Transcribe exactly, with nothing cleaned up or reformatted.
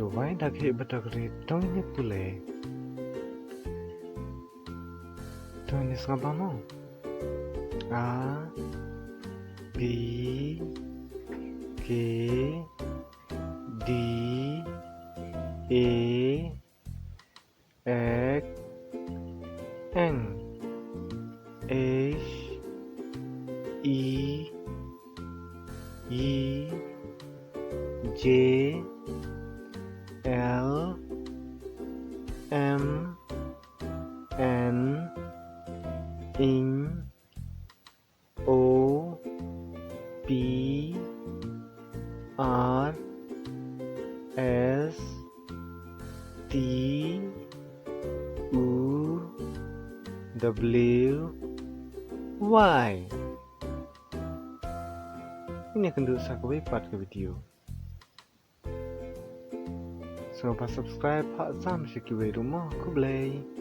Wai da khe ba da kre tong ne pule. Tong ne sngap ba mo. A, B, K, D, A, X, N, H, E, Y, J, L, M, N, Ing, O, P, R, S, T, U, W, Y. Ngin ïakynduh sa kawei pat ka video. Sngewbha subscribe ha sam sha kiwei ruh mo. Khublei.